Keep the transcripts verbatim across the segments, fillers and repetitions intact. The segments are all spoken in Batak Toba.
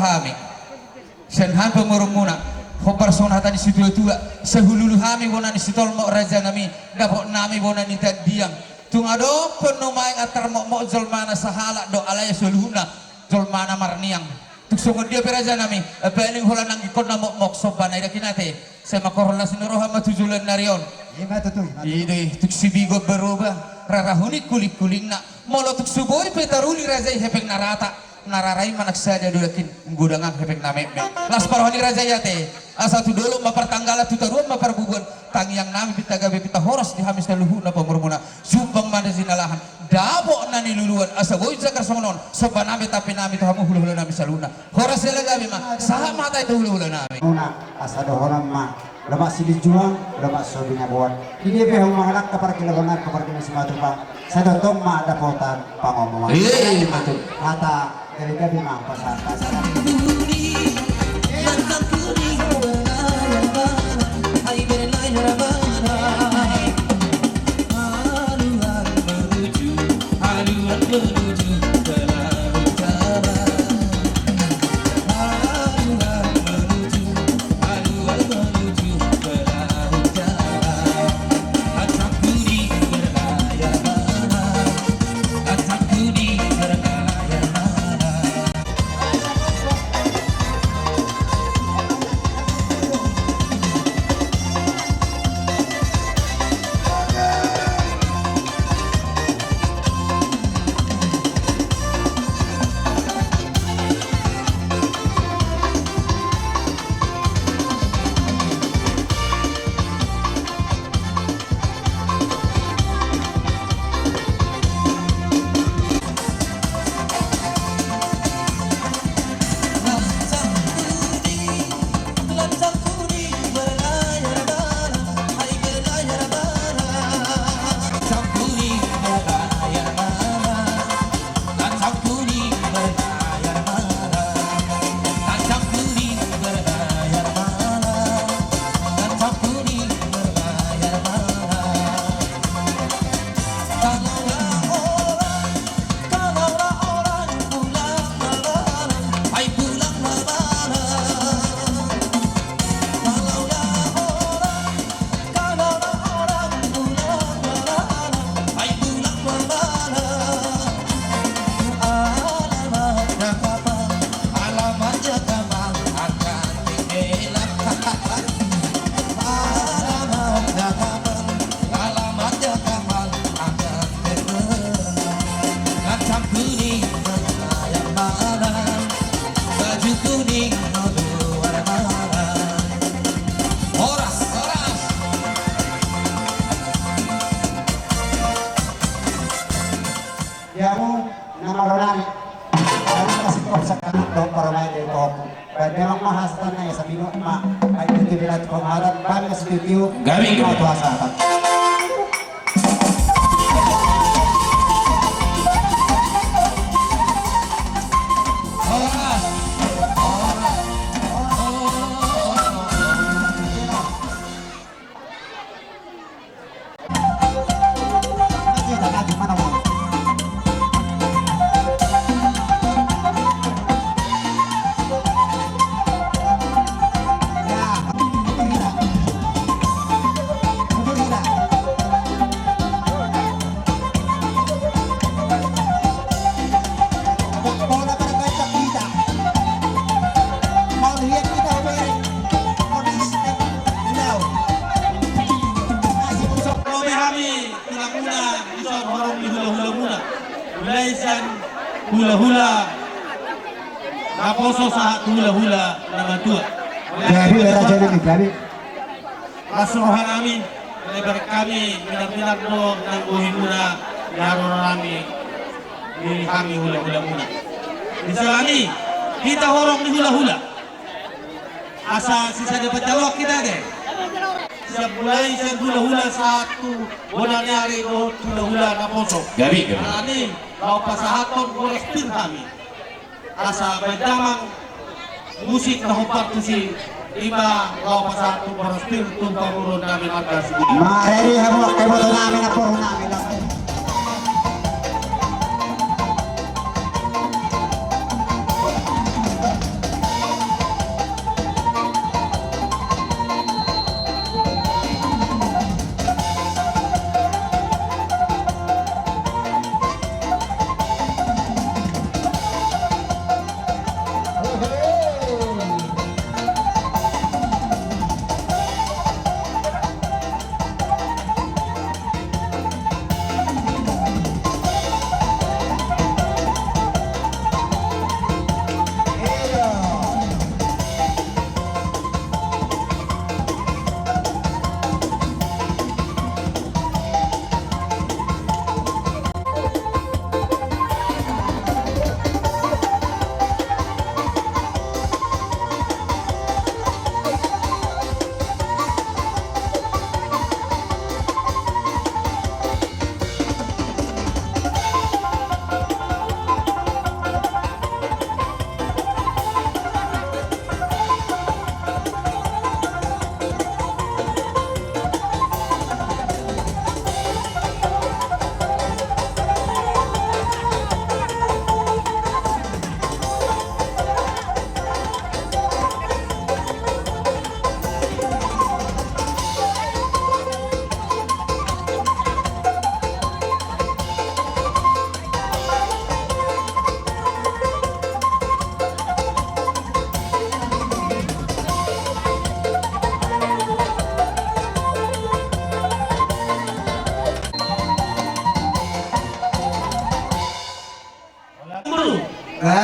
Hami. Sian hami pamoruonmuna, hombar songon hata ni situatua, sai hululu hami bona ni sitolmok raja nami, dapot nami bona ni tandiang. Tung adong pe na umbahen antar mokmok jolmana sahalak do, alai saluhutna jolmana marniang. Tung songon dia pe raja nami, baening holan anggikkon na mokmok, sombana i daki nate. Sai mangkorhon las ni roha ma tu joloan ni ari on. Ima tutu, ima tutu. I do i, tung sibigot baroba, rara hunik kuling-kulingna. Molo tung so boi pe taruli raja i hepeng na rata, na rara i manang sada do daki, godang hepeng na metmet. Las ma roha ni raja i ate. Asa tu dolok ma partanggalan, tu toruan ma parbubuan. Tangiang nami pinta gabe pinta horas di hami saluhutna pamoruonmuna. Jumpang ma na jinalahan, dapot na niluluan, asa boi jagar songon on. Somba nami, tampi nami tu hamu hulahula nami saluhutna. Horas jala gabe ma, sahat ma hata i tu hulahula nami. Muna, asa dohonon ma, lomak silinjuang, lomak so binaboan. Di dia pe hamu mangalangka pargelehon nami, pargelehon ni Simatupang, sai tongtong ma dapotan pangomoan. Eh, ima tutu. Hata gabe-gabe ma pasahat. Horas, horas. Di hamu na malo nami, hamu na singkop sangkanan dohot parumaen di tohop. Baen damang ma hasatanna, ia sabingot ma. Baen tutu bilat pamatan, baen na situtiu. Gabe, gabe. Matuasa. Ro be hami tulangmuna, dison horong ni hulahulamuna. Mulai sian hulahula naposo sahat tu hulahula namatua. Jadi, raja ini, jadi. Las roha nami, lebar hami minar-minar do nang bohimuna, di haroro nami, di hami hulahulamuna. Di sela ni, hita horong ni hulahula. Asa sisada panjaloan hita ate. Sian mulai sian hulahula sahat tu bona ni ari dohot hulahula naposo. Gabe, gabe. Alani, laho pasahathon boras pir hami. Asa baen damang musik na hombar tusi, ima laho pasahathon boras pir tu pamoruon nami marga Sibudi. Marhite hamu angka iboto nami, namboru nami.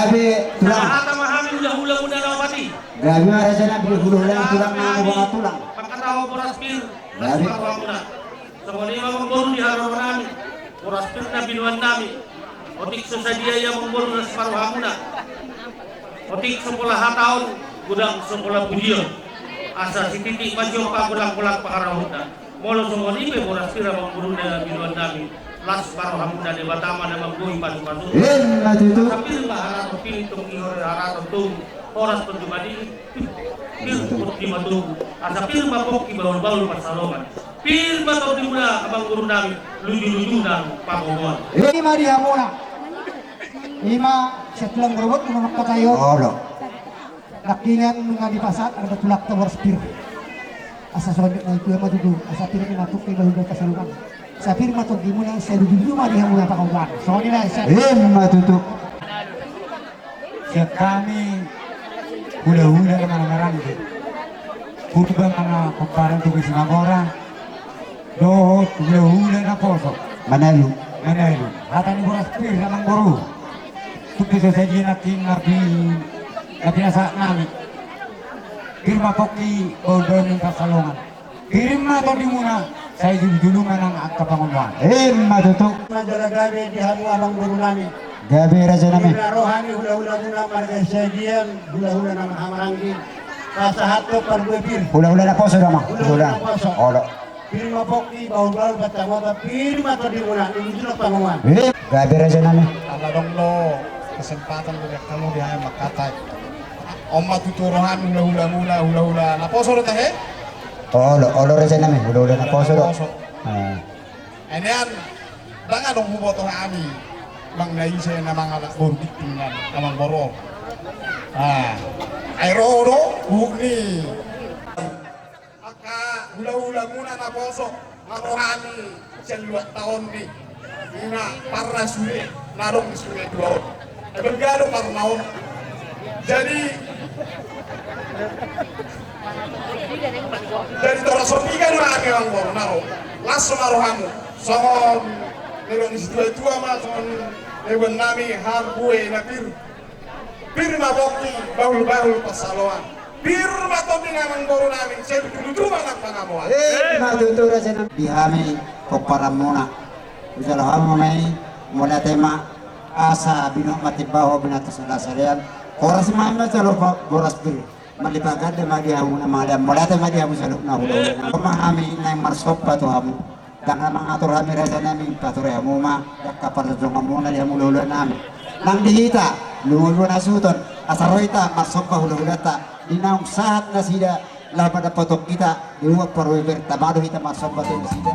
Gabe tulang. Hata ma hami hulahula muna na opat i. Gabe ma raja nami hulahula tulang na opat tulang. Pangkatahon boras pir. Gabe. Las ma rohamuna. Songon i ma amangboru di haroro nami. Boras pir na binoan nami. Otik so sadia i amangboru las ma rohamuna. Otik so pola hataon, godang so pola pujion. Asa sititik ma jompa godang-godang pangarahutna. Molo songon i pe boras pir amangboru na binoan nami. Las ma rohamuna, Debata ma na manggohi pasupasu. Ima tutu. Asa pir ma harato pir tong ihor harato tong. Horas tong jumadi. Pir pir ma tutu. Asa pir ma pongki bahul-bahul pansalongan. Pir ma tondimuna amangboru nami. Luju-luju nang pangomoan. Ima di hamuna. Ima sian tulang gorobot nang mangkatai on. Olo. Nangkiningan nunga dipasahat angka tulangta boras pir. Asa songon i na i tu ma tutu, asa pir ma pongki bahul-bahul pansalongan. Asa pir ma tondimuna, asa luju-luju ma di hamuna pangomoan. Songon i na asa. Ima tutu. Sian hami hulahula na marhahamaranggi. Purba ma na pomparan tu Simanggora. Dohot hulahula naposo. Manalu. Manalu. Hata ni boras pir amangboru. Tung pe so sadia nangkin na pi-, na pinasahat nami. Pir ma pongki bahul-bahul ni pansalongan. Pir ma tondimuna, sai julu-julu ma nang angka pangomoan. Ima tutu. Manjalo gabe di hamu amangboru nami. Gabe raja nami. Di na ro hami hulahula muna marga Siagian, hulahula na marhahamaranggi. Pasahathon parbue pir. Hulahula naposo do ma. Hulahula naposo. Olo. Pir ma pongki bahul-bahul pansamotan, pir ma tondimuna, luju-luju nang pangomoan. Ima gabe raja nami. Ala adong do kesempatan do di hamu di hami mangkatai. On ma tutu rohami hulahula muna, hulahula naposo do tahe? Olo, olo raja nami, hulahula naposo do. Naposo. Inian, ndang adong huboto hami manang na ise na mangalap boru ginting nian amangboru. Ai ro do buhuk ni angka hulahula muna naposo, na ro hami sian luat taon ni. Ima parna sure na adong di Sungai Dua on. Emang gado parna on. Jadi, jadi tora so piga do hami amangboru na ro. Las ma rohamu. Songon na nidok ni situa-tua ma, songon na nidok nami, harbue na pir. Pir ma pongki, bahul-bahul pansalongan. Pir ma tondi ni amangboru nami, sai luju-luju ma nang pangomoan. Ima tutu raja nami. Di hami pomparan muna. Hujalo hamu ma i, mauliate ma, asa binoto ma timbaho, binoto ma salean. Horas ma i ma jalo boras pir. Mauliate ma di hamuna mauliate ma di hamu saluhutna hulahula. Ima hami naeng marsomba tu hamu. Ndang na mangatur hami raja nami, pature hamu ma angka parjongjongmuna di hamu hulahula nami. Nang di hita, lumobi ma na suhuton, asa ro hita marsomba hulahulanta, di naung sahat nasida, laho mandapothon hita, di uap parbue pir, tama do hita marsomba tu nasida.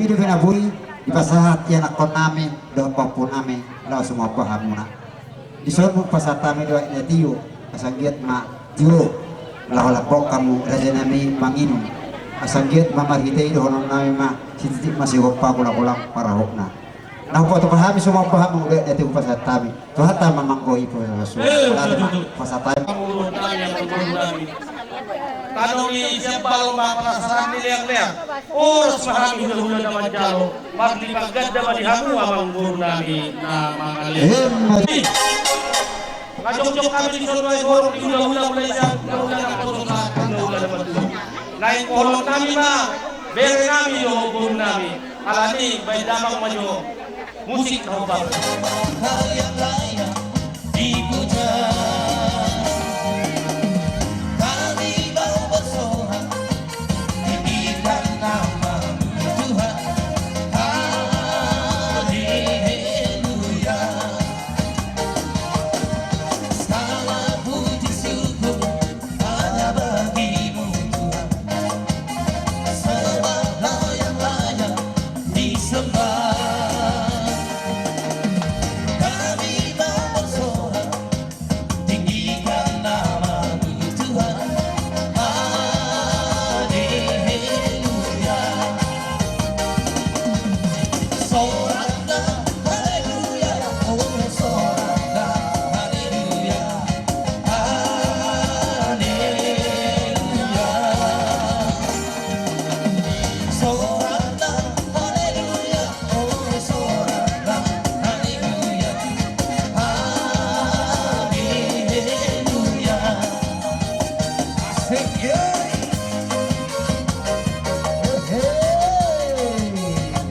Di na boi dipasahat ianakkonnami dohot pahompunami laho sumomba hamuna. Dison hupasahat hami do aek na tio, asa anggiat ma tio laho lambok hamu rajanami manginum. Asa anggiat ma marhite i dohononnami ma sititi ma sigompa, golang-golang parahutna. Na hupatupa hami sumomba hamu do aek na tio hupasahat hami. Tuhanta ma manggohi puasa. Eh, betul, betul. Pasahat hami. Tano ni siap balo ma parasaan ni leang-leang. Uros ma hami hula-hula na manjalo. Marlipat ganda ma di hamu amangboru nami na mangalean. Emma. Nga jongjong hami di son, ai borok ni hula-hula, mulai sian hula-hula na poso sahat hula-hula na matua. Naeng pohonon nami ma bere nami dohot boru nami. Alani baen damang ma jo. Musik na hombar. Layang-layang dipuja, kami mau bersorak, tinggikan nama-Mu Tuhan. Haleluya. Segala puji syukur hanya bagi-Mu Tuhan. Sembah layang-layang disembah. Kami mau bersorak, tinggikan nama-Mu Tuhan. Haleluya. Sorak na haleluya, oh, sorak na haleluya. Haleluya. Sorak na haleluya, oh, sorak na haleluya. Haleluya. Asik, ye.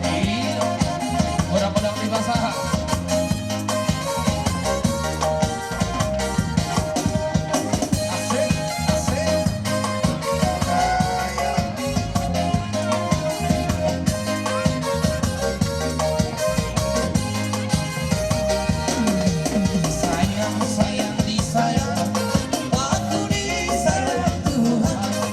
Hei. Godang-godang di pasahat. Asik, asik. Sayang, sayang, disayang, aku disayang Tuhan.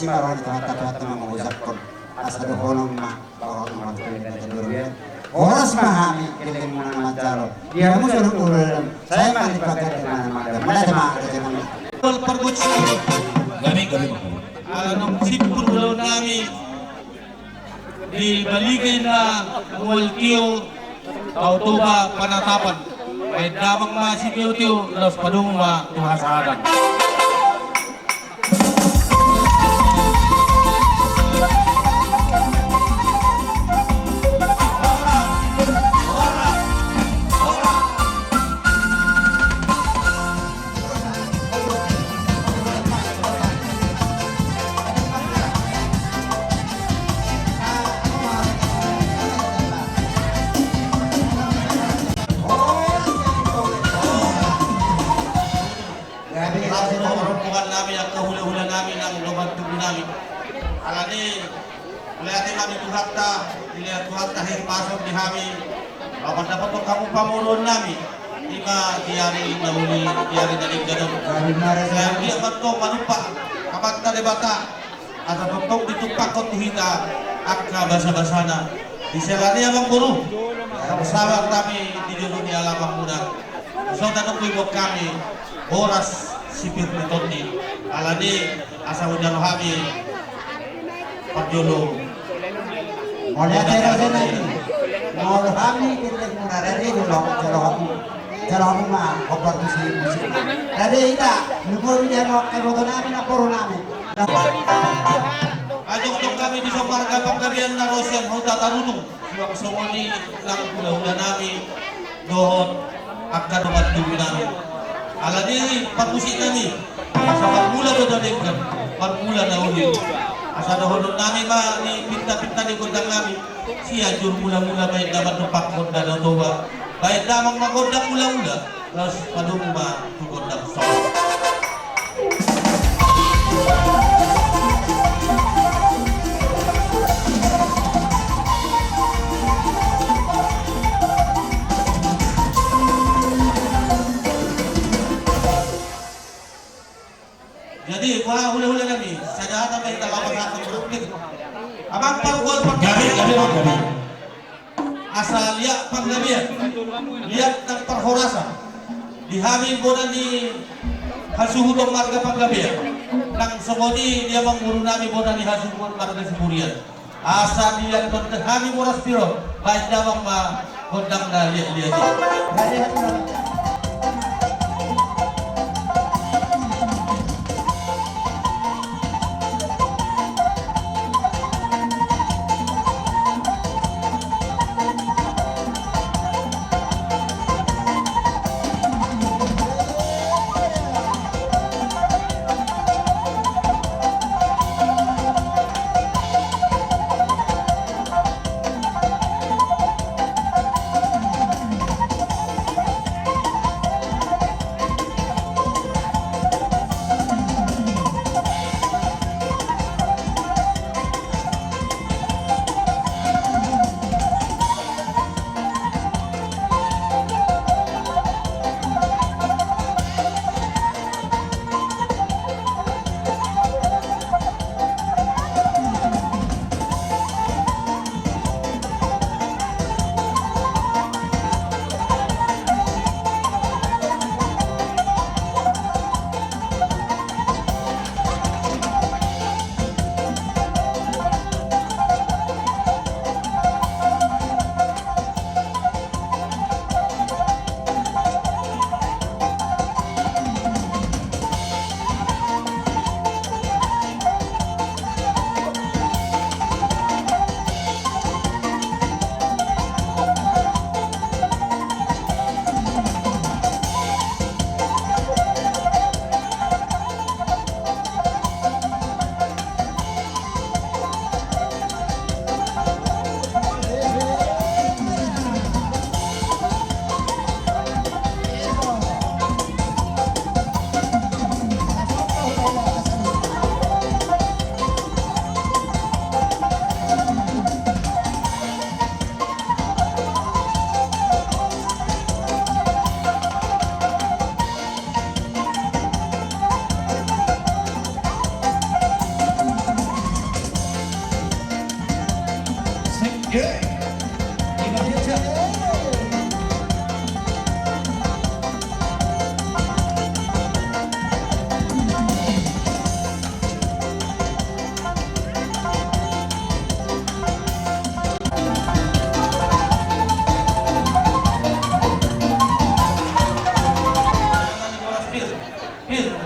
Simaroni Tuhanta, Tuhanta ma mangucapkon. Asa dohonon ma, dohonon ma tu hami, horas ma hami gellengmuna manjalo. Di hamu saluhut ulaon, sai ma di pagadanami. Mauliate ma, raja nami. Pargonsi. Gabe, gabe ma. Ala naung simpul ulaon nami di Baligai na mual tio, Tao Toba Panatapan. Baen damang ma sitiotio, laos padomu ma tu hasahatan. Laos do rombongan nami, angka hulahula nami nang dongan tubu nami. Alani, mauliate ma di Tuhanta, dilehon Tuhanta hikmat di hami. Laho mandapothon hamu pamoruon nami. Ima di ari na uli, di ari na denggan on. Sai anggiat ma tongtong manumpak Amanta Debata. Asa tongtong ditumpakkon tu hita angka basabasana. Di sela ni amangboru, sahat hami di jolo ni alamanmuna. Songon na nunga diboan hami, horas sipir ni tondi. Alani asa hujalo hami parjolo. Mauliate raja nami. Molo hami gellengmuna, rade do jolo hamu. Jolo hamu ma hombar tu si musik. Rade hita, nunga di hami angka iboto nami, namboru nami. Adong do hami di son marga Panggabean na ro sian Huta Tarutung. Suang songon i nang hulahula nami dohot angka dongan tubu nami. Alani parmusik nami, asa marmula do na denggan, marmula na uli. Asa dohonon nami ma di pintapinta ni gondang nami. Sianjur mulamula baen damang ma tu pangkon Danau Toba. Baen damang ma gondang mulamula. Laos padomu ma tu gondang solo. Jadi, boha hulahula nami, sada hata pe hita laho pasahat tu buruk ni. Amang pargual pargual. Gabe, gabe, gabe. Asa liat panggabean, liat nang parhorasan. Di hami bona ni hasuhuton marga Panggabean. Nang songon i di amangboru nami bona ni hasuhuton marga Siburian. Asa dilehon hami boras piro, baen damang ma gondang na liat-liat i.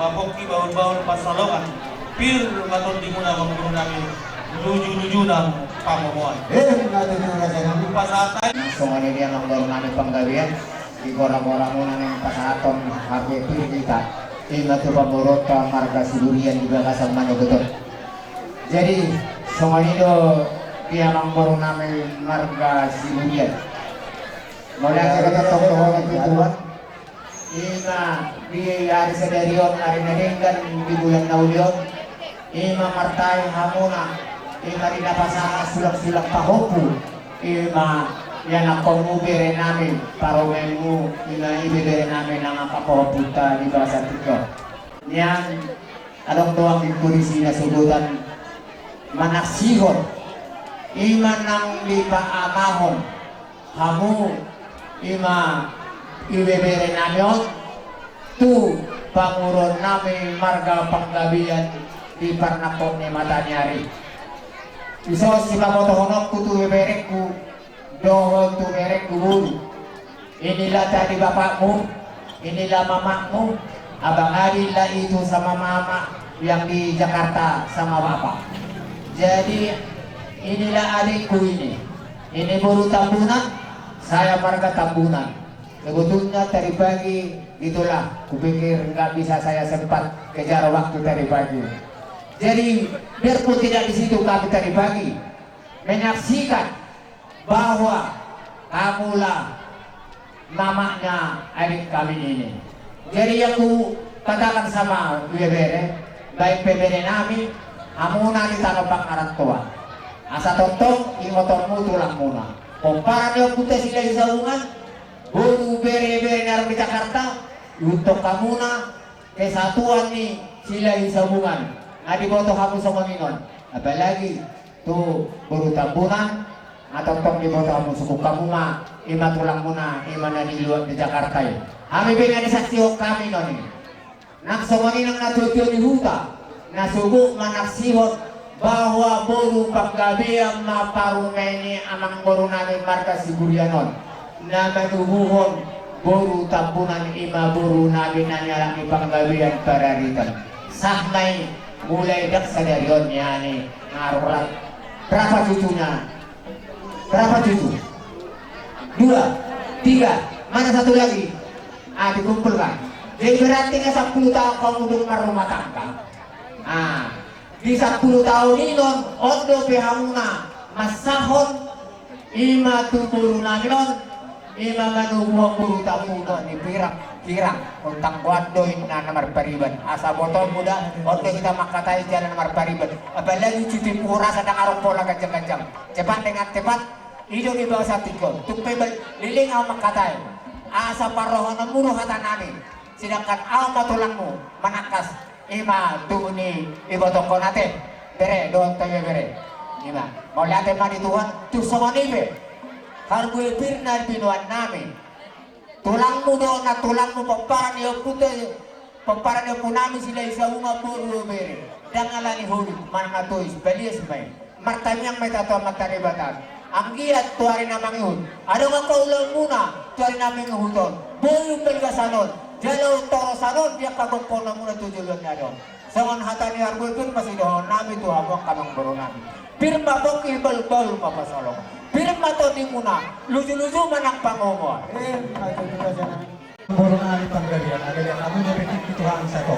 Pongki bahulbahul pansalongan, pir ma tondimuna amangboru nami, lujuluju nang pangomoan. Emma tutu raja nami. Pasahat nai. Songon i di amangboru nami panggabean, di goragoramuna nang pasahathon hape pir hita. Ima tu pamoruonta marga Sidurian di bagasan manogot on. Jadi songon i do di amangboru nami marga Sidurian. Mauliate ma tongtong dohonon tu Tuhan. Ima di ari sadari on, ari na denggan di bulan na uli on, ima martahi hamuna, ima di na pasahat sulangsulang pahompu, ima ianakhonmu bere nami, parumaenmu, ima ibebere nami nang angka pahompunta di bagasan tingki on. Nian adong do anggingku disi na sogot manaksihon, ima nang dipaamahon hamu, ima ibebere nami on, tu pamoruon nami marga Panggabean di parnangkok ni mataniari. Dison sipabotohononku tu ibeberengku dohot tu berengku boru. Inilah tadi bapakmu, inilah mamakmu, Abang Adi lah itu sama mama yang di Jakarta sama bapak. Jadi inilah adikku ini. Ini boru Tambunan, saya marga Tambunan. Sebetulnya tadi pagi itulah kupikir nggak bisa saya sempat kejar waktu tadi pagi. Jadi biarpun tidak di situ kami tadi pagi menyaksikan bahwa kamulah mamaknya adik kami ini. Jadi yang kukatakan sama ibebere, baik pe bere nami, hamuna di tano pangarantoan, asa tongtong ingotonmu tulangmuna. Pomparan ni ompunta Silahisabungan, boru berebere na adong di Jakarta, ihuthon hamuna kesatuan ni Silahisabungan. Nga diboto hamu songon i non. Apalagi tu boru Tambunan, nga tongtong diboto hamu, sungkun hamu ma, ima tulangmuna, ima na di luar di Jakarta i. Hami pe nga disaksihon hami non i. Nang songon i nang natuatua ni huta, na sogot manaksihon bahwa boru Panggabean ma parumaen ni amangboru nami marga Sidurian on. Na manubuhon boru Tambunan ima boru nami na nialap ni Panggabean Pararitan. Sah ma i, mulai dang sadari on nian i, nga rap. Berapa cucunya? Berapa cucu? Dua, tiga, mana satu lagi? Ah, dikumpulkan. Jadi berarti nga sampulu taon hamu dung marrumah tangga. Ah, di sampulu taon i non, on dope hamuna mansahon, ima tu boru nami on, ima manubuhon boru Tambunan i, pirang, pirang. Untang goan do inna na marpariban. Asa botoonmu da, on do hita mangkatai jala na marpariban. Apalagi cuti puhur asa dang adong pola ganjangganjang. Cepat dengan cepat, i do di bagasan tingki on. Tung pe bal-, leleng ahu mangkatai. Asa parrohahononmu do hata nami. Sedangkan ahu ma tulangmu manangkas. Ima tubu ni ibotohon ate, bere, dohot tu ibebere. Ima, mauliate ma di Tuhan, tung songon i pe. Harbue pir na binoan nami. Tulangmu do, na tulangmu pomparan ni ompunta, pomparan ni ompu nami Silahisabungan boru bere. Dang ala ni holut, manang na tois, balias ma i. Martangiang ma hita tu Amanta Debata. Anggiat tu ari na mangihut, adong angka ulaonmuna tu ari na mangihut on, boi umbal gasan on jala torosan on di angka gokhononmuna tu joloan ni ari on. Songon hata ni harbue pir ma sidohonon nami tu hamu angka amangboru nami. Pir ma pongki, bahulbahul ma pansalongan. Pir ma tondimuna, lujuluju ma nang pangomoan. Emma tutu raja nami. Boru nami Panggabean, ale hamu na betik di Tuhan sato.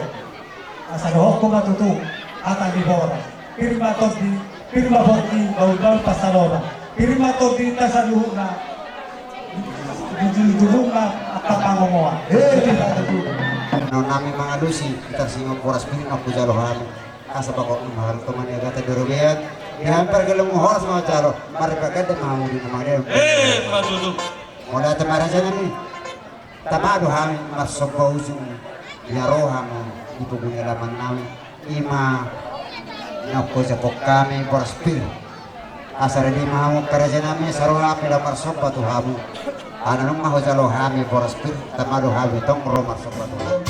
Asa dohononku ma tutu hata ni boru. Pir ma tondi, pir ma pongki, bahulbahul pansalongan. Pir ma tondi ta saluhutna, lujuluju ma angka pangomoan. Emma tutu. Nami mangalusi, tarsongon boras pir na hujalo hami. Asa pangkok ni maharu tomani agata di robean. Di hami pargeleng horas ma hujalo. Marripagande ma hamu di na mangaleon. Emma tutu. Mauliate ma raja nami. Tama do hami marsomba ujung, ia ro hamu di pungu ni alaman nami, ima na hujapon hami boras pir. Asa ready ma hamu angka raja nami, asa ro hami laho marsomba tu hamu. Ala nunga hujalo hami boras pir, tama do hami tong ro marsomba tu hamu.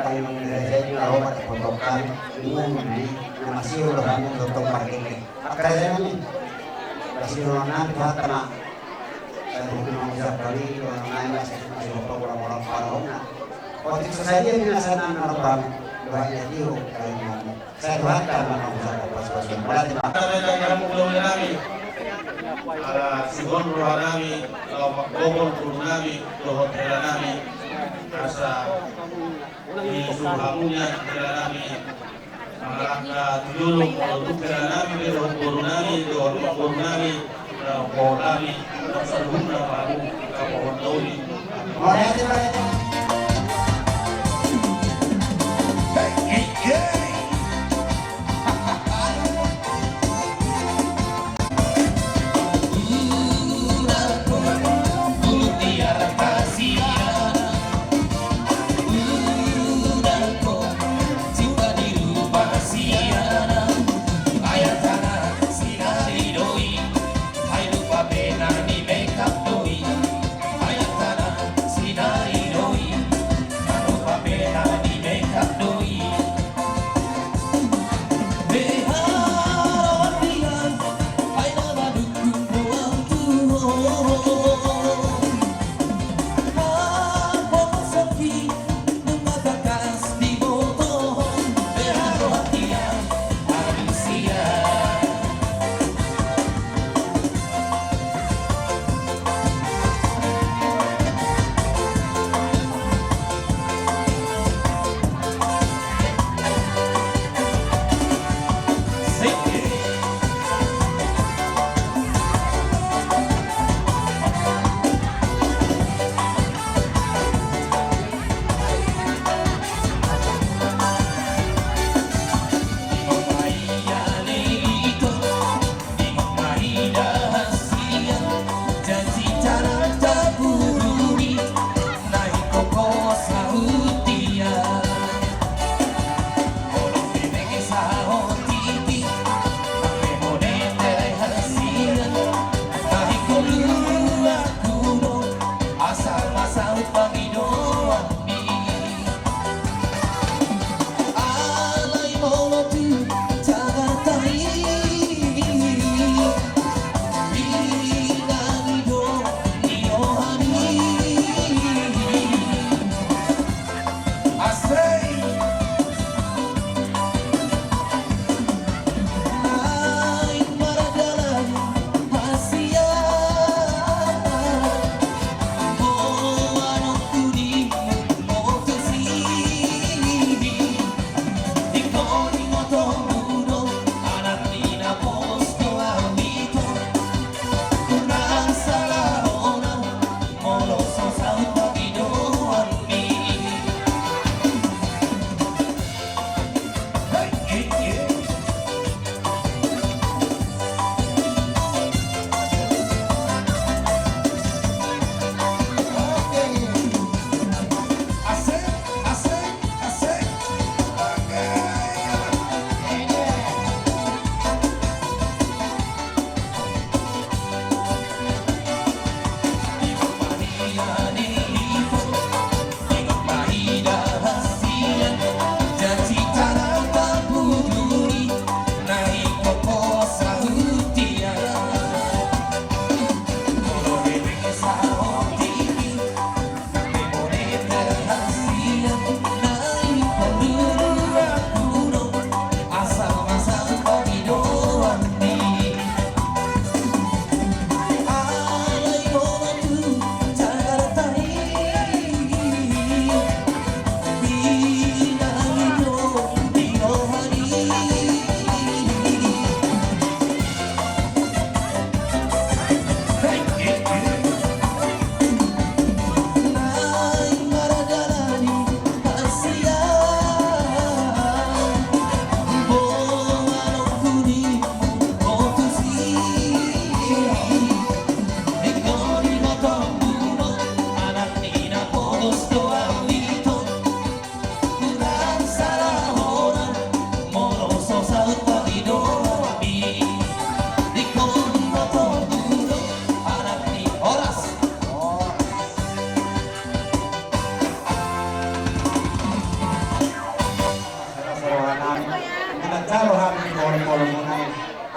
Memang dirajai na ro ma di pondok hami, umum ni na masihol do hamu tongtong margengge. Angka raja nami, masihol nami Tuhanta ma. Sai huhut ma mangusap hami, dohonon nami ma sai masihol pangula-ngula parona. Otik so sadia ni na sai nami manopang, dohot na tio kali nami. Sai Tuhanta ma mangusap pasu-pasu. Mauliate ma. Ala sihol roha nami, laho manggohi boru nami, dohot hela nami. Asa di suhut hamu nian hela nami. Mangalangka tu jolo molo tung hela nami, dohot boru nami, dohot boru nami, dohot boru nami, dohot saluhutna hamu, kapohon dauli.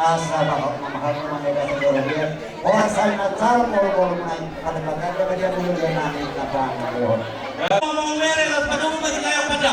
Asa bahwa mamahalna mangega sendoro dia. Horas sai na calon molo-molo mulai. Ada baganda badia mulu dia nami na pangaluhon. Maumereng las padung bagi layak pada.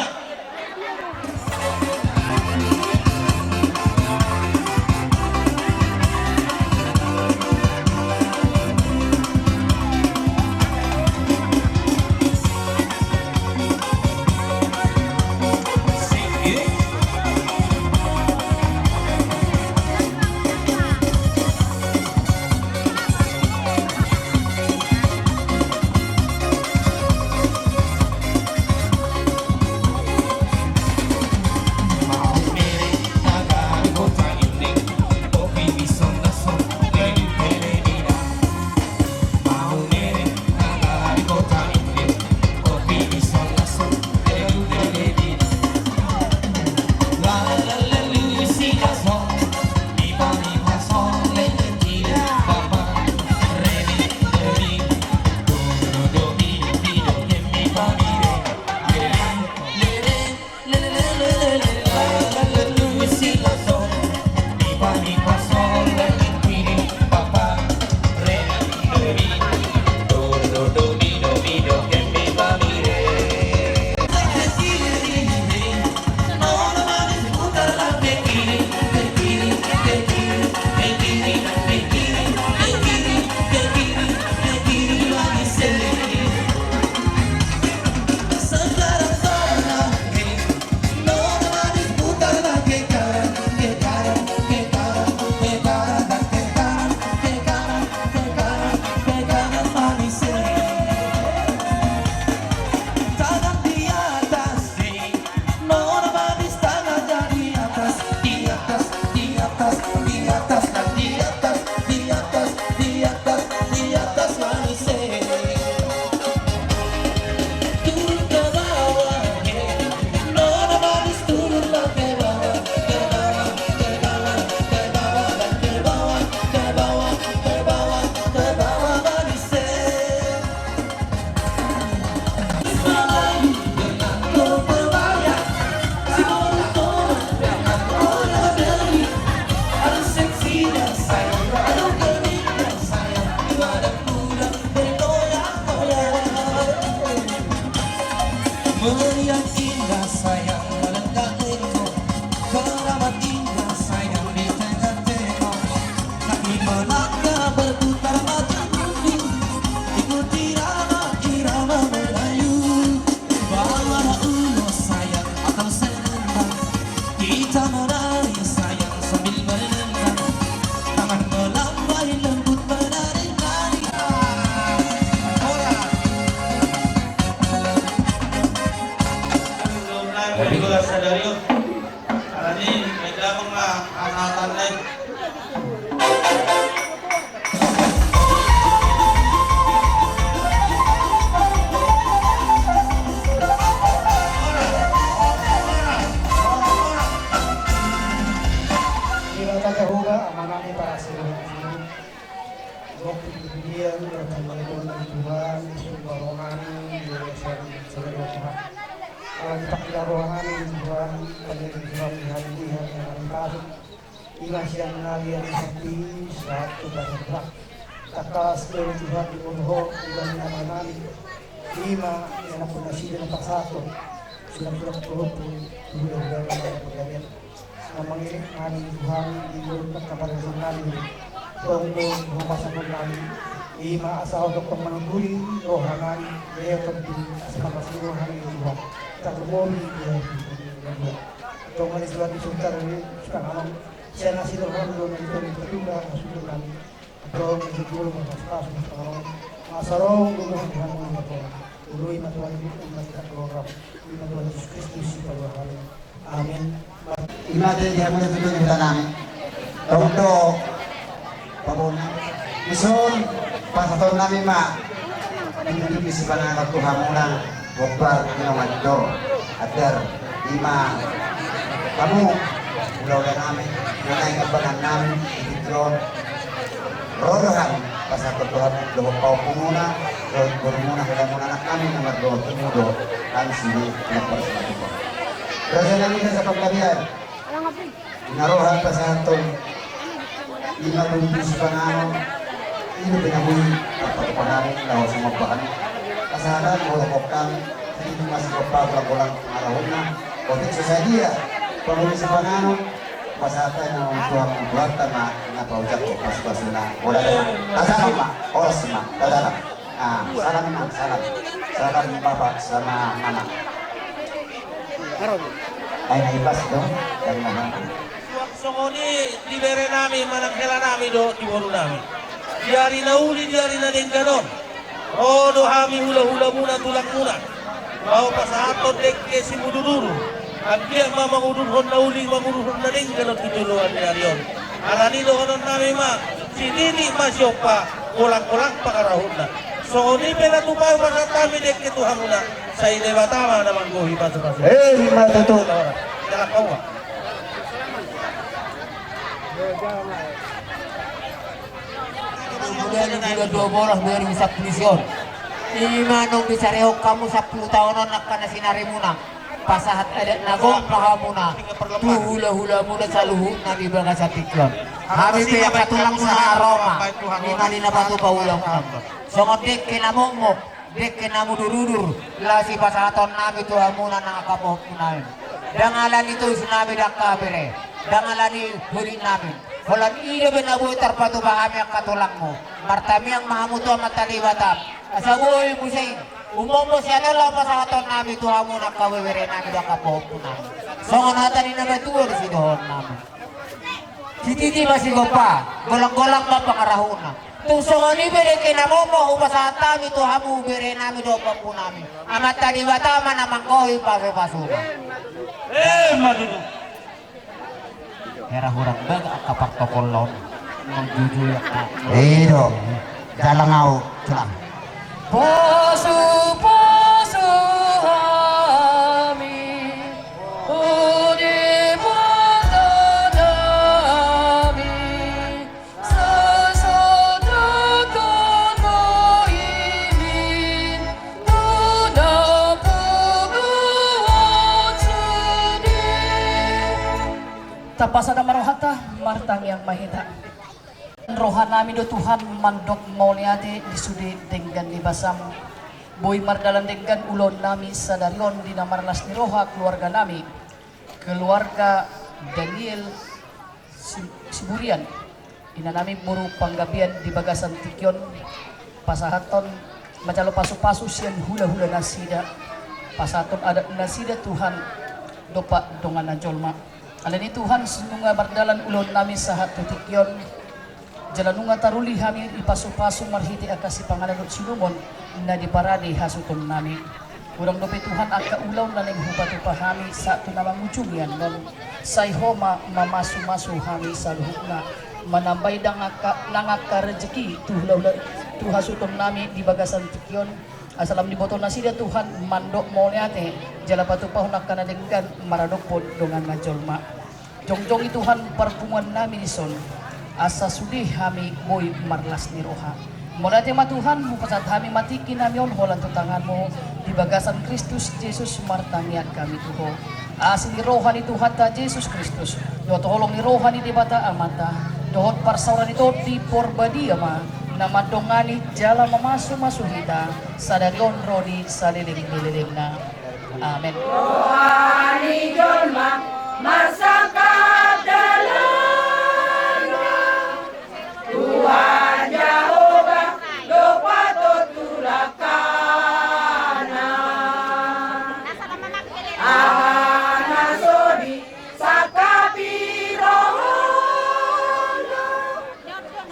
Meriang indah sayang, melengkap lengkong, keramat indah sayang di tengah-tengah. Kaki melangkah berputar maju mundur, ikuti irama, irama Melayu. Bawalah ulos sayang atau selendang, kita menari sayang sambil berdendang. Tangan melambai lembut menari-nari. Horas. Alani, baik damang ma, hasahatan na i. Debata Jahowa, Amanami parasi roha ni Tuhan. Gok di dunia, bertambah Tuhan, Tuhan, Tuhan, rohani, Tuhan, Tuhan. Ala dipakila rohani, Tuhan, panyari Tuhan, di hari ini, hari yang kami masuk. Ima sian nari ari Sabtu, sahat tu Pasar. Tangkas do Tuhan di Borho, di Bani Amanami. Ima, ianakhon nasida na pasahathon. Surat-surat pahompu, tu hulahula na marga Pagabean. Na mangelek nami Tuhan, di Borho na marga nami. Tong do, Tuhan pasahathon nami. Ima, asa Ho tongtong manungkuni, roha nami. Lehon Ho, asa marlas ni roha nami Tuhan. Tarlumobi, Tuhan. Tong ari Tuhan di Suntar, di Sukanganom. Sian asi roham do na di tonga ni tondingan, na sundut nami. Adong na di jolo marpasupasu na sitaonon. Masa rong do Tuhan, Tuhan, Tuhan, Tuhan. Ului ma Tuhan, Tuhan, Tuhan, Tuhan, Tuhan, Tuhan Yesus Kristus, Sipaluahon. Amin. Ima te di hamu na tutu di huta nami. Tong do. Pabona. Dison, pasahaton nami ma. Nunga sipanganon tu hamuna, gombar, inongan do. Adar, ima. Hamu, hulahula nami, na naeng ambangan nami, di tingki on. Ro do hami, pasahaton do hamu, dohot pahompumuna, dohot borumuna, hulahula nami, na mardohot hamu do, hami sude, na parsatuhon. Raja nami, na sapanggabean. Na ro hami pasahathon. Ima tutu sipanganon, i do pe na boi tarpatupa hami laho sumomba hami. Pasahat hami molo hohom, sititi ma sigompa, golanggolang pangarahutna. Otik so sadia paboi sipanganon, pasahat hami ma tu Amanta ma na paojak pasupasuna. Molo tajalang ma, horas ma tajalang. Ah, salam ma, salam. Salam bapa sama mama. Ai na ipas do, dan mama. Suang songon i di bere nami manang hela nami dohot di boru nami. Di ari na uli, di ari na denggan on, ro do hami hulahulamuna, tulangmuna, laho pasahathon dengke simudurudur. Anggiat ma mangudurhon na uli, mangudurhon na denggan on tu joloan ni ari on. Alani dohonon nami ma, sititi ma sigompa, golanggolang pangarahutna. Songon i pe na tupa hupasahat hami dengke tu hamuna, sai Debata ma na manggohi pasupasu. Eh, ima tutu. Jalang hamu ma. Bulan, bulan dua bolas dua ribu sampulu ison. Ima naung disarihon hamu sampulu taon on angka na sinarimuna. Pasahat adat na gok ma hamuna tu hulahulamuna saluhutna di bagasan tingki on. Hami pe angka tulangmuna na ro ma, ima na patupa ulaonmuna. Songon dengke na mokmok, dengke na mudurudur, laho sipasahaton nami tu hamuna nang angka pahompu nami. Ndang alani tois nami da angka bere, ndang alani holit nami. Holan i dope na boi tarpatupa hami angka tulangmu. Martamiang ma hamu tu Amanta Debata, asa boi muse i. Ummomo sian on laho pasahaton nami tu hamuna angka bebere nami dohot angka pahompu nami. Songon hata ni na matua do sidohonon nami. Sititi ma sigompa, golanggolang ma pangarahutna. Tung songon i pe dengke na mokmok hupasahat hami tu hamu bere nami dohot pahompu nami. Amanta Debata ma na manggohi pasupasuna. Eh, ima tutu. Hera hurang bagak angka partokol on. Manjujui angka. I do. Jalang ahu, jalang. Pasupasu hami, o Debata nami, sai sodakkon ma hami tu na paboa sude. Tapasada ma rohanta, martangiang ma hita. Roha nami do Tuhan mandok mauliate di sude denggan ni basam. Boi mardalan denggan ulaon nami sadari on di na marlas ni roha keluarga nami, keluarga Daniel Si-, Siburian, ina nami boru Panggabean di bagasan tingki on, pasahathon manjalo pasupasu sian hulahula nasida, pasahathon adat nasida Tuhan, dompak dongan na jolma. Alani Tuhan, sai nunga mardalan ulaon nami sahat tu tingki on, jala nunga taruli hami dipasupasu marhite angka sipanganon dohot siinumon na diparade hasuhuton nami. Godang dope Tuhan angka ulaon na naeng hupatupa hami sahat tu na mangujungi annon. Sai Ho ma mamasumasu hami saluhutna, manambai nang angka, nang angka rejeki tu hulahula, tu hasuhuton nami di bagasan tingki on. Asa lam diboto nasida Tuhan mandok mauliate, jala patupahon angka na denggan maradophon dongan na jolma. Jongjong i Tuhan parpunguan nami dison, asa sude hami boi marlas ni roha. Mauliate ma Tuhan, hupasahat hami ma tingki nami on holan tu tanganmu, di bagasan Kristus Jesus martangiang hami tu Ho. Asi ni roha ni Tuhanta Jesus Kristus, dohot holong ni roha ni Debata Amanta, dohot parsaoran ni Tondi Porbadia ma na mandongani jala mamasumasu hita, sadari on ro di saleleng ni lelengna. Amen. Roha ni jolma marsangkap dalanna, Tuhan Jahowa do patontu langkana. Aha na so disangkapi rohana,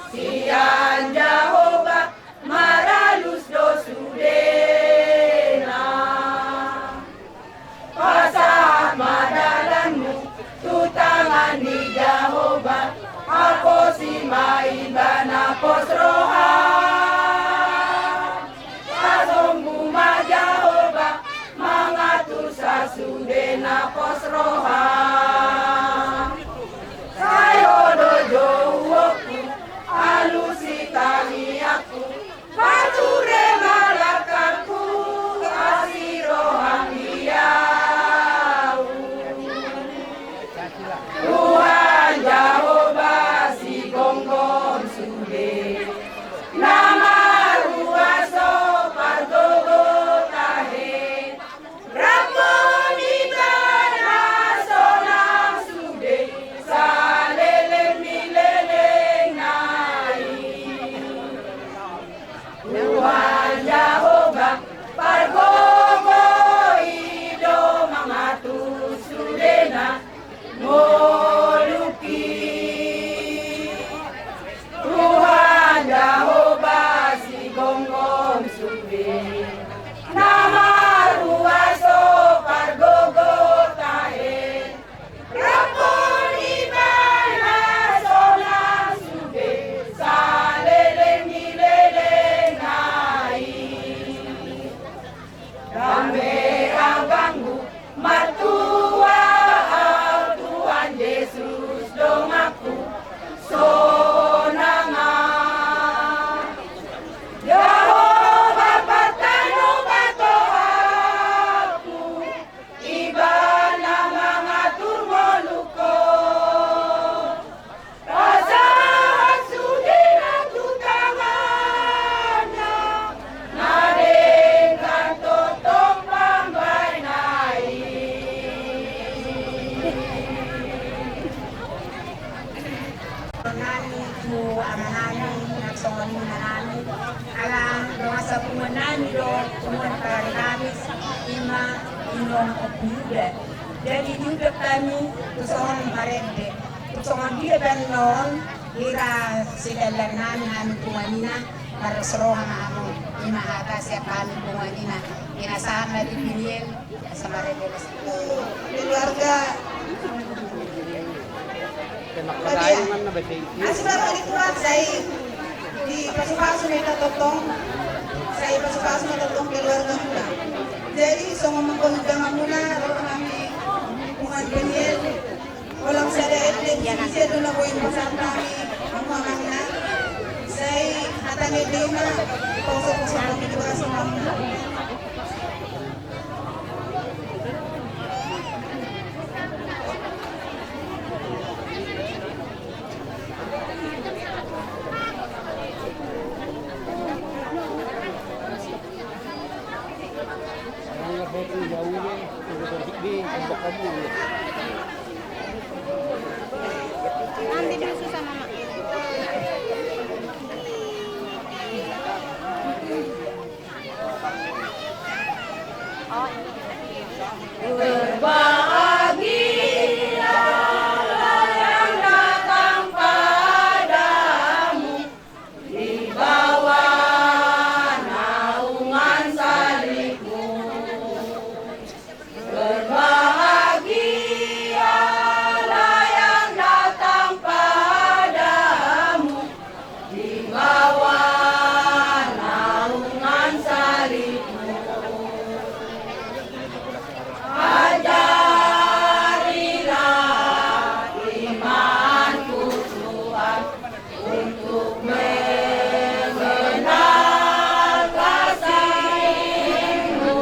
sian Jahowa maralus do sudena. Pasahat ma dalanmu tu tangan ni Jahowa, haposi ma Ibana pos roha. Hasombu ma Jahowa mangatur sasudena pos roha. Sai Ho do jouonku, alusi tangiangku, pature ma langkangku, asi roham di Ahu. Tuhan Jahowa sigomgom Nami tu amanami, na songon inanami, ala dongan sapunguannami do, punguan Paritabis, ima Inong Ompu Yuda. Jadi diundang hami tu songon marende. Tu songon dia pe annon, hira sidalan nami, hami punguan ina, marlas roha ma hamu, ima hata sian hami punguan ina. Ina sama di Piniel, sama Rebo. Keluarga. Asi ma roha ni Tuhan, sai dipasupasu ma hita tongtong, sai pasupasu ma tongtong keluargamuna. Jadi songon mangkon undanganmuna, ro hami punguan Peniel. Holan sada ende, ise do na boi pasahat hami, hamu amangna. Sai hata ni ende i ma, poso-poso hami di bagas amangna. Nanti dulu susah, Mama. Berbahagialah yang datang padamu di bawah naungan salib-Mu. Berbahagialah yang datang padamu di bawah naungan salib-Mu. Ajarilah imanku, Tuhan, untuk mengenal kasih-Mu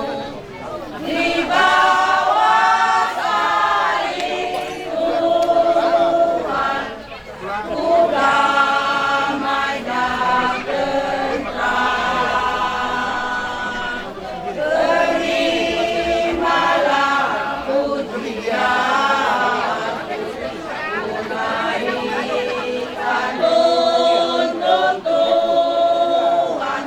di bawah salib-Mu, Tuhan. Ku damai dan tentram. Terimalah pujian, ku naikkan untuk Tuhan.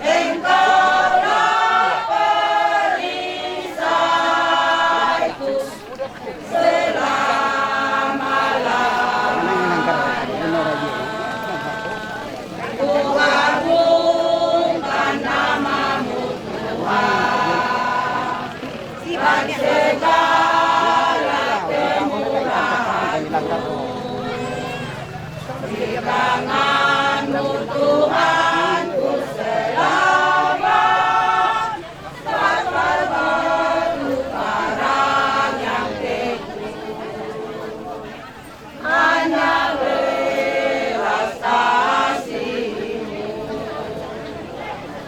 Engkaulah perisaiku selama-lamanya. Ku agungkan nama-Mu, Tuhan, dan segala kemurahan-Mu. Di tangan-Mu, Tuhan, ku selamat, tanpa batu karang yang teguh. Hanya belas kasih-Mu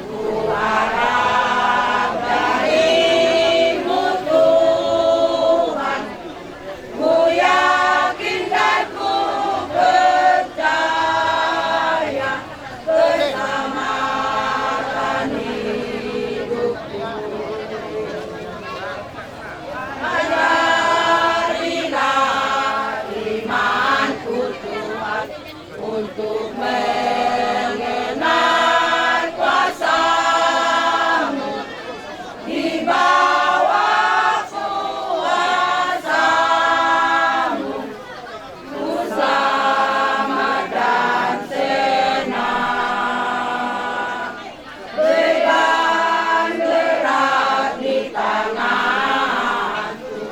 ku harap dari-Mu, Tuhan. Ku yakin dan ku percaya keselamatan hidupku. Ajarilah imanku, Tuhan, untuk mengenal kuasa-Mu. Di bawah kuasa-Mu ku selamat dan senang. Beban berat di tanganku,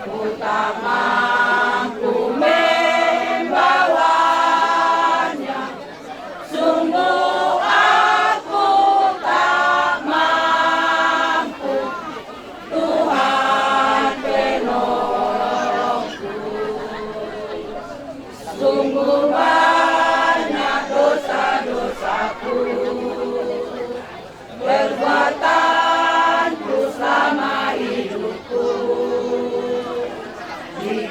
ku tak mampu membawanya. Sungguh aku tak mampu, Tuhan penolongku. Sungguh banyak dosa-dosaku, perbuatanku selama hidupku. Di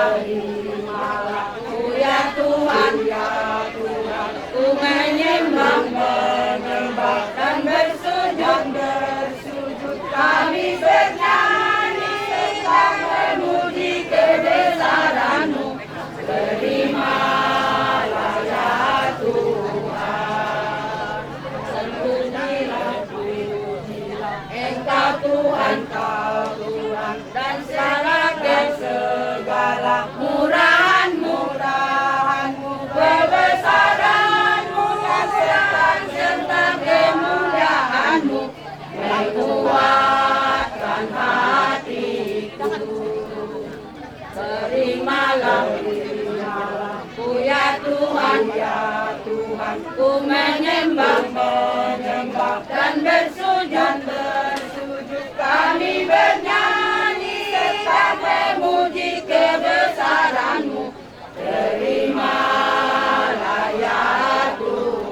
Terimalah, ku ya Tuhan, ya Tuhan, ku menyembah, menyembah dan bersujud, bersujud. Kami bernyanyi dan memuji kebesaran-Mu. Terimalah, ya Tuhan. Sembunyilah, pujilah Engkau Tuhan, Kau Tuhan, dan serahkan segala murahan-Mu, murahan-Mu, kebesaran-Mu, kebesaran serta kemuliaan-Mu, menguatkan hatiku. Terimalah, terimalah, ku ya Tuhan, ya Tuhan, ku menyembah, menyembah dan bersujud, bersujud. Kami bernyanyi serta memuji kebesaran-Mu. Terimalah, ya Tuhan.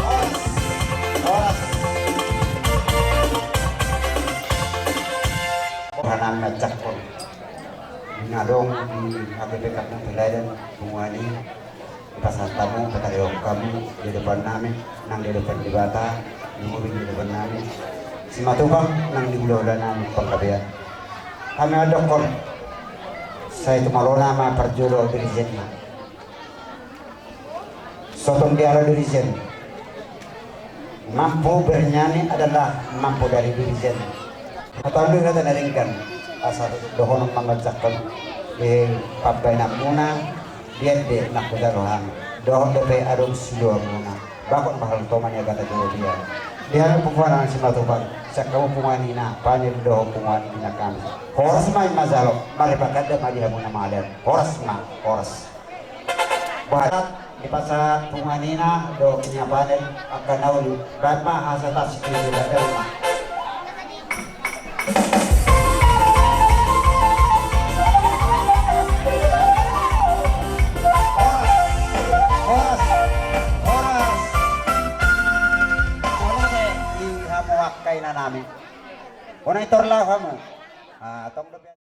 Horas, horas. Horas na manjakkon. Na adong di H K P Kampung Teladan, punguan i. Dipasahat hamu, patarihon hamu di adopan nami, nang di adopan Debata, di ngolu di adopan nami. Simatupang nang di hulahula nami Panggabean. Hami mandokkon, sai tumalona ma parjolo dirijenna. Sotung di halo dirijen. Mampu bernyanyi adalah mampu dari dirijen. Matalu hata na denggan, asa dohonon mangajakkon, eh, pambaenanmuna, di ende nangkok jalo hami. Dohot dope adong siluamuna. Bakon ma hal toman ia kata jolo dia. Di hami punguan Simatupang, sian hamu punguan ina, panel dohot punguan ina kami. Horas ma i manjalo, marripakada ma di hamu na mangalean. Horas ma, horas. Bahat, dipasahat punguan ina dohot punguan panel angka na uli, bahen ma asa tasik ni bahen ma. Horas, horas, horas. Songon i di hamu angka ina nami. Unang i tor laho hamu. Ah, tong dope.